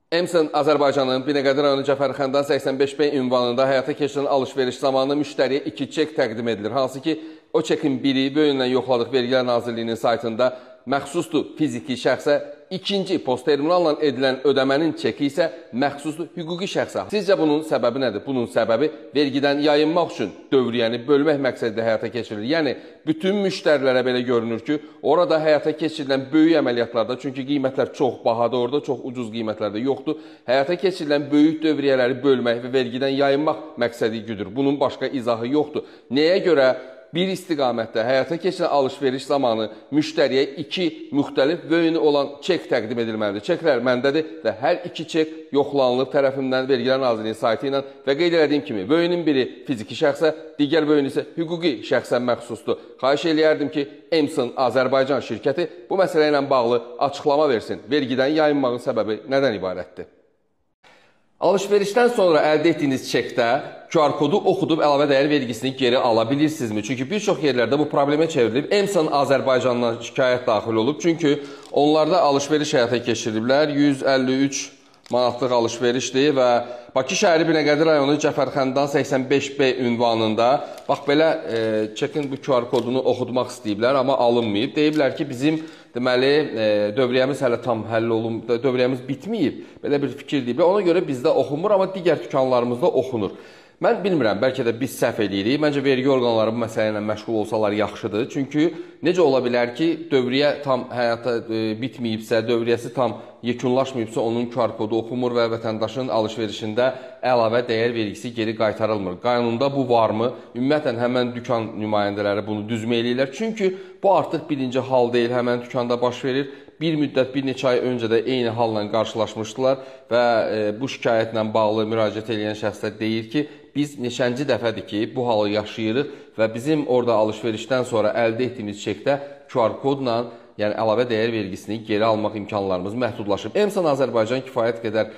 Emson Azərbaycanın Binəqədi rayonu Cəfərxandan 85B ünvanında həyata keçirilən alış-veriş zamanı müştəriyə 2 çek təqdim edilir. Hansı ki, o çekin biri böyünlə yoxladıq Vergilər Nazirliyinin saytında məxsusdur fiziki şəxsə, ikinci post terminalla edilən ödəmənin çeki isə məxsusdur hüquqi şəxsə. Sizcə bunun səbəbi nədir? Bunun səbəbi vergidən yayınmaq üçün dövriyyəni bölmək məqsədilə həyata keçirilir. Yəni, bütün müştərilərə belə görünür ki, orada həyata keçirilən böyük əməliyyatlarda, çünki qiymətlər çox bahadır orada, çox ucuz qiymətlərdə yoxdur, həyata keçirilən böyük dövriyyələri bölmək və vergidən yayınmaq məqsədi güdür. Bunun başqa izahı yoxdur. Nəyə görə bir istiqamətdə həyata keçirilən alış-veriş zamanı müştəriyə iki müxtəlif böyünü olan çek təqdim edilməlidir? Çeklər məndədir və hər iki çek yoxlanılıb tərəfimdən Vergilər Nazirliyinin saytı ilə və qeyd elədiyim kimi böyünün biri fiziki şəxsə, digər böyün isə hüquqi şəxsə məxsusdur. Xahiş eləyərdim ki, Emson Azərbaycan şirkəti bu məsələ ilə bağlı açıqlama versin. Vergidən yayınmağın səbəbi nədən ibarətdir? Alış-verişdən sonra əldə etdiyiniz çekdə QR kodu oxudub əlavə dəyər vergisini geri ala bilirsinizmi? Çünki bir çox yerlərdə bu problemə çevrilib. Emson Azərbaycandan şikayət daxil olub. Çünki onlarda alış-veriş həyata keçiriliblər. 153 manatlıq alış-verişdir və Bakı şəhəri Binəqədi rayonu Cəfərxandan 85B ünvanında bax belə çekin bu QR kodunu oxutmaq istəyiblər, amma alınmayıb. Deyiblər ki, bizim deməli dövriyyəmiz hələ tam həll olunmayıb, dövriyyəmiz bitməyib. Belə bir fikir deyiblər. Ona görə bizdə oxunmur, amma digər dükanlarımızda oxunur. Mən bilmirəm, bəlkə də biz səhv eləyirik. Məncə vergi orqanları bu məsələ ilə məşğul olsalar yaxşıdır. Çünki necə ola bilər ki, dövriyyə tam həyata bitməyibsə, dövriyyəsi tam yekunlaşmayıbsa, onun QR kodu oxunmur və vətəndaşın alış-verişində əlavə dəyər vergisi geri qaytarılmır. Qanunda bu varmı? Ümumiyyətlə, həmən dükan nümayəndələri bunu düzmə eləyirlər. Çünki bu artıq birinci hal deyil, həmən dükanda baş verir. Bir müddət, bir neçə ay öncə də eyni halla qarşılaşmışdılar və bu şikayətlə bağlı müraciət edən şəxslər deyir ki, biz neçənci dəfədir ki, bu halı yaşayırıq və bizim orada alış-verişdən sonra əldə etdiyimiz çekdə QR kodla, yəni əlavə dəyər vergisini geri almaq imkanlarımız məhdudlaşıb. Emson Azərbaycan kifayət qədər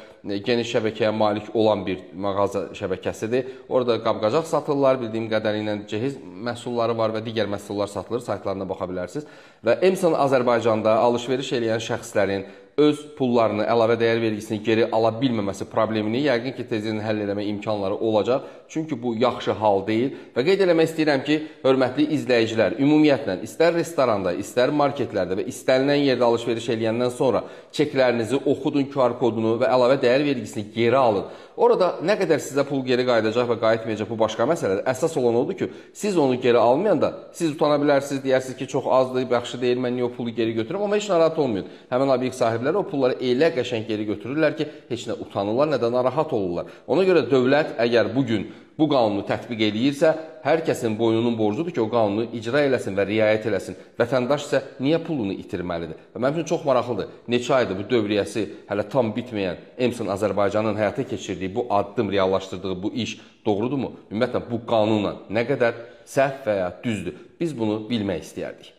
geniş şəbəkəyə malik olan bir mağaza şəbəkəsidir. Orada qab-qacaq satırlar, bildiyim qədərilə cehiz məhsulları var və digər məhsullar satılır, saytlarına baxa bilərsiniz. Və Emson Azərbaycanda alış-veriş eləyən şəxslərin öz pullarını, əlavə dəyər vergisini geri ala bilməməsi problemini yəqin ki, tezliklə həll eləmə imkanları olacaq. Çünki bu yaxşı hal deyil. Və qeyd eləmək istəyirəm ki, hörmətli izləyicilər, ümumiyyətlə, istər restoranda, istər marketlərdə və istənilən yerdə alış-veriş eləyəndən sonra çeklərinizi oxudun, QR kodunu və əlavə dəyər vergisini geri alın. Orada nə qədər sizə pul geri qayıdacaq və qayıtmayacaq, bu başqa məsələdir. Əsas olan odur ki, siz onu geri almayanda siz utana bilərsiniz, deyərsiniz ki, çox azdır, yaxşı deyil, mən niyə o pulu geri götürürüm, amma heç narahat olmayın. Həmin obyekt sahibləri o pulları elə qəşəng geri götürürlər ki, heç nə utanırlar, nə də narahat olurlar. Ona görə dövlət əgər bugün bu qanunu tətbiq eləyirsə, hər kəsin boynunun borcudur ki, o qanunu icra eləsin və riayət eləsin. Vətəndaş isə niyə pulunu itirməlidir? Və mənim üçün çox maraqlıdır. Neçə aydır bu dövriyyəsi hələ tam bitməyən Emson Azərbaycanın həyata keçirdiyi bu addım, reallaşdırdığı bu iş doğrudurmu? Ümumiyyətlə, bu qanunla nə qədər səhv və ya düzdür? Biz bunu bilmək istəyərdik.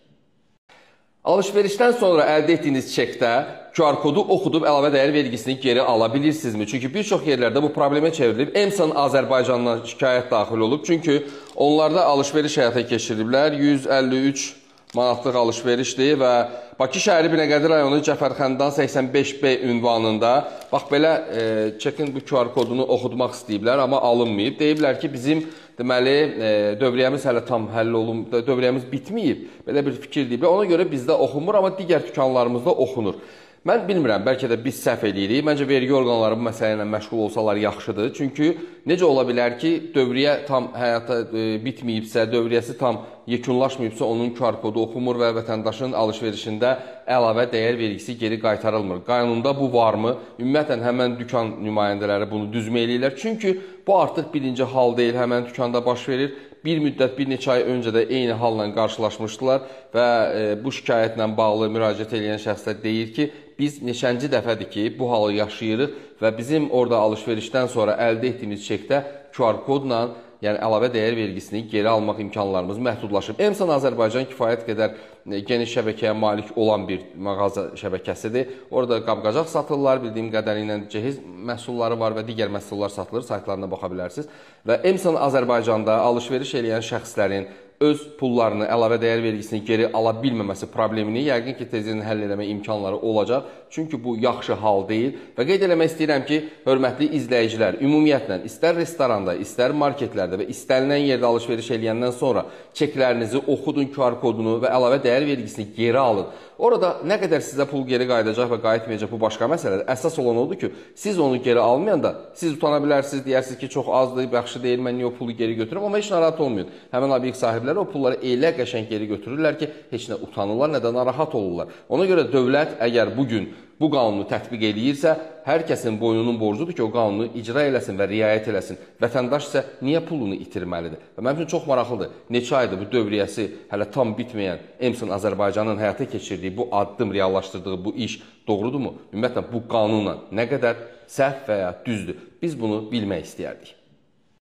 Alış-verişdən sonra əldə etdiyiniz çekdə QR kodu oxudub əlavə dəyər vergisini geri ala bilirsinizmi? Çünki bir çox yerlərdə bu problemə çevrilib. Emson Azərbaycandan şikayət daxil olub. Çünki onlarda alış-veriş həyata keçiriliblər. 153 manatlıq alış-verişdir və Bakı şəhəri Binəqədi rayonu Cəfərxandan 85B ünvanında bax belə çekin bu QR kodunu oxutmaq istəyiblər, amma alınmayıb. Deyiblər ki, bizim deməli dövriyyəmiz hələ tam həll olunmayıb, dövriyyəmiz bitməyib. Belə bir fikir deyiblər. Ona görə bizdə oxunmur, amma digər dükanlarımızda oxunur. Mən bilmirəm, bəlkə də biz səhv eləyirik. Məncə vergi orqanları bu məsələ ilə məşğul olsalar yaxşıdır. Çünki necə ola bilər ki, dövriyyə tam həyata bitməyibsə, dövriyyəsi tam yekunlaşmayıbsa, onun QR kodu oxunmur və vətəndaşın alış-verişində əlavə dəyər vergisi geri qaytarılmır. Qanunda bu varmı? Ümumiyyətlə, həmən dükan nümayəndələri bunu düzmə eləyirlər. Çünki bu artıq birinci hal deyil, həmən dükanda baş verir. Bir müddət, bir neçə ay öncə də eyni halla qarşılaşmışdılar və bu şikayətlə bağlı müraciət edən şəxslər deyir ki, biz neçənci dəfədir ki, bu halı yaşayırıq və bizim orada alış-verişdən sonra əldə etdiyimiz çekdə QR kodla, yəni əlavə dəyər vergisini geri almaq imkanlarımız məhdudlaşıb. Emson Azərbaycan kifayət qədər geniş şəbəkəyə malik olan bir mağaza şəbəkəsidir. Orada qab-qacaq satırlar, bildiyim qədərilə cehiz məhsulları var və digər məhsullar satılır, saytlarına baxa bilərsiniz. Və Emson Azərbaycanda alış-veriş eləyən şəxslərin öz pullarını, əlavə dəyər vergisini geri ala bilməməsi problemini yəqin ki, tezdən həll eləmə imkanları olacaq. Çünki bu yaxşı hal deyil. Və qeyd eləmək istəyirəm ki, hörmətli izləyicilər, ümumiyyətlə, istər restoranda, istər marketlərdə və istənilən yerdə alış-veriş eləyəndən sonra çeklərinizi oxudun, QR kodunu və əlavə dəyər vergisini geri alın. Orada nə qədər sizə pul geri qayıdacaq və qayıtmayacaq, bu başqa məsələdir. Əsas olan odur ki, siz onu geri almayanda siz utana bilərsiniz, deyərsiniz ki, çox azdır, yaxşı deyil, mən niyə o pulu geri götürürüm, amma heç narahat olmayın. Həmin obyekt sahibləri o pulları elə qəşəng geri götürürlər ki, heç nə utanırlar, nə də narahat olurlar. Ona görə dövlət əgər bugün bu qanunu tətbiq eləyirsə, hər kəsin boynunun borcudur ki, o qanunu icra eləsin və riayət eləsin. Vətəndaş isə niyə pulunu itirməlidir? Və mənim üçün çox maraqlıdır. Neçə aydır bu dövriyyəsi hələ tam bitməyən Emson Azərbaycanın həyata keçirdiyi bu addım, reallaşdırdığı bu iş doğrudurmu? Ümumiyyətlə, bu qanunla nə qədər səhv və ya düzdür? Biz bunu bilmək istəyərdik.